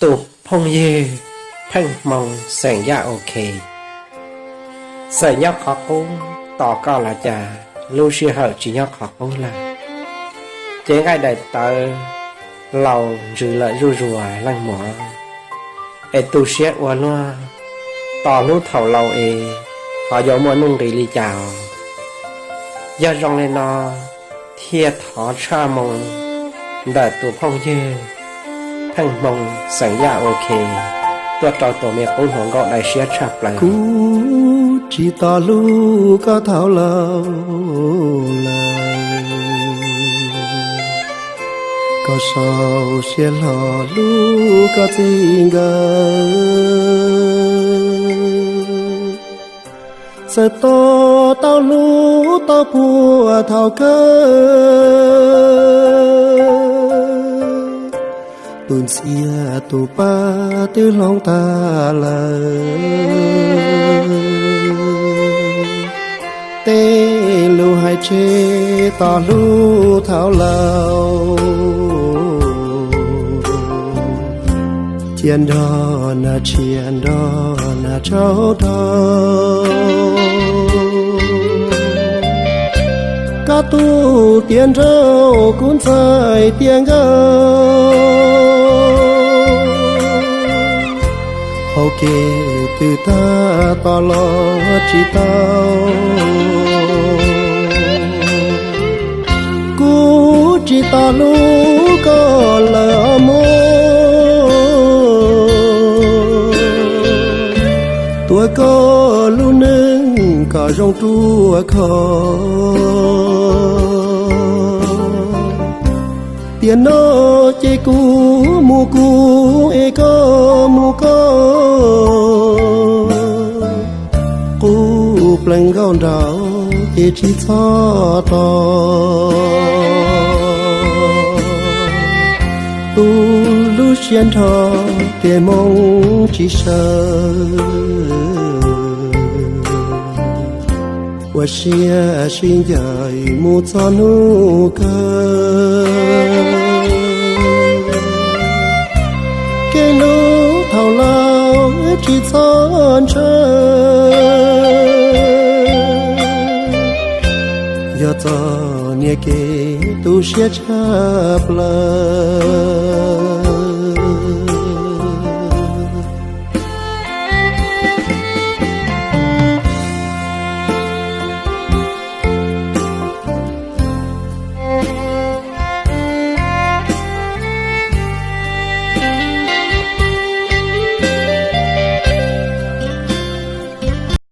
Tus phooj ywg Pheej Hmoo xeem Yaj OK, txawm nyob qhov qub tos koj los cas lub sij hawm tsis nyob qhov qub lawm. Cev nqaij daim tawv laus ntsws lawm zuj zus leej muam, es tu siab ua luaj, tos hlub thaum laus es ho yuav muaj nuj nqis li cas. Yog zoo li no, thiaj thov tshaj moo ntawm tus phooj ywg Pheej Hmoo xeem Yaj OK tuaj rau tus me qub hluas nkauj dai siab tshaj plaws. Kuv tsis tos hlub koj thaum laus lawm, koj sau siab hlo hlub koj txij nkawm. Txawm tos tau hlub tau puag thaum kawg, tus ntxhias tus pab twb hloov tag lawm. Tej lus hais tseg tos hlub thaum laus, cia nrog nas tshiab nrog nas tsaug rog. Koj tus tiav nraug kuv ntxhais tiav nkauj, hauv kev twb tag tos los tsis tau. Kuv tsis tos hlub koj lawm os mog, tuav koj lub neej kom zoo ruaj khov. Tiam no ces kuv mus kuv es koj mus koj, qub plees nkauj nraug ces tsis txhob tos. Tu lub siab nrho tias moo tsis sawv, ua siab sib ncaim mus txog hnub kawg. Kev hlub thaum laus tsis txhob ntshaw, yog txoj niag kev tu siab tshaj plaws.